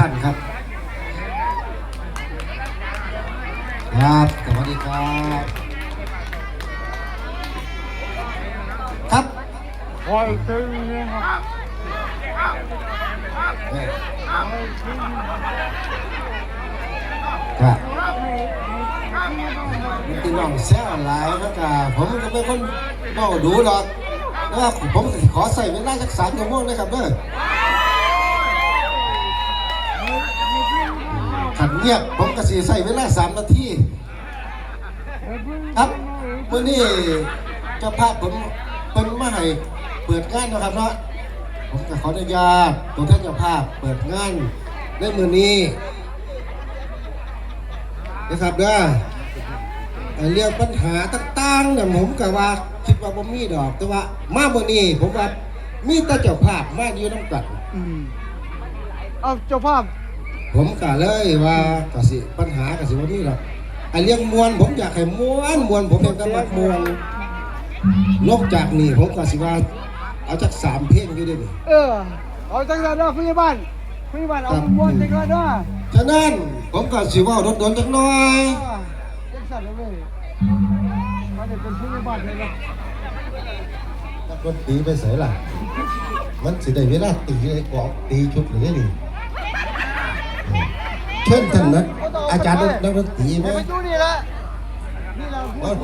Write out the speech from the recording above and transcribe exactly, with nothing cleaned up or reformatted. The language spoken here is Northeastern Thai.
ท่านครับ ครับ สวัสดีครับ ครับ คอยตึงเนี่ยครับ เออ ครับ พี่น้องแซวหลายครับ อ่า ผมก็เป็นคนเว้าดูดอก แต่ว่าผมก็สิขอใช้เวลาจักสามชั่วโมงนะครับเด้อ คันเงียบผมก็สิใช้เวลาสามนาที ครับ มื้อนี้เจ้าภาพผมเพิ่นมาให้เปิดงานเนาะครับเนาะ ผมก็ขออนุญาตตัวแทนเจ้าภาพเปิดงานในมื้อนี้นะครับเด้อ ไอ้เรื่องปัญหาต่างๆเนี่ยผมก็ว่าคิดว่าบ่มีดอก แต่ว่ามามื้อนี้ผมว่ามีแต่เจ้าภาพมาอยู่นำกัน อืมเอาเจ้าภาพ ผมก็เลยว่าก็สิปัญหาก็สิบ่มีดอก ไอ้เรื่องม่วนผมอยากให้ม่วนม่วนผมเองก็มักม่วน นอกจากนี้ผมก็สิว่าเอาจักสามเพลงอยู่เด้อนี่ เออ เอาจังซั่นเด้อผู้ใหญ่บ้านผู้ใหญ่บ้านเอา ครับ ม่วนจังซั่นเด้อ ฉะนั้นผมก็สิเว้าโดนๆจักหน่อย อ่าจังซั่นเด้อเว้ยมันได้เป็นผู้ใหญ่บ้านเลยเนาะ นักดนตรีไปไสล่ะ มันสิได้เวลาตีไอ้กลองตีชุดหรือนี่ เชิญท่านนะ อาจารย์นักดนตรีไหม ไปดูนี่ละนี่ละ เอ้า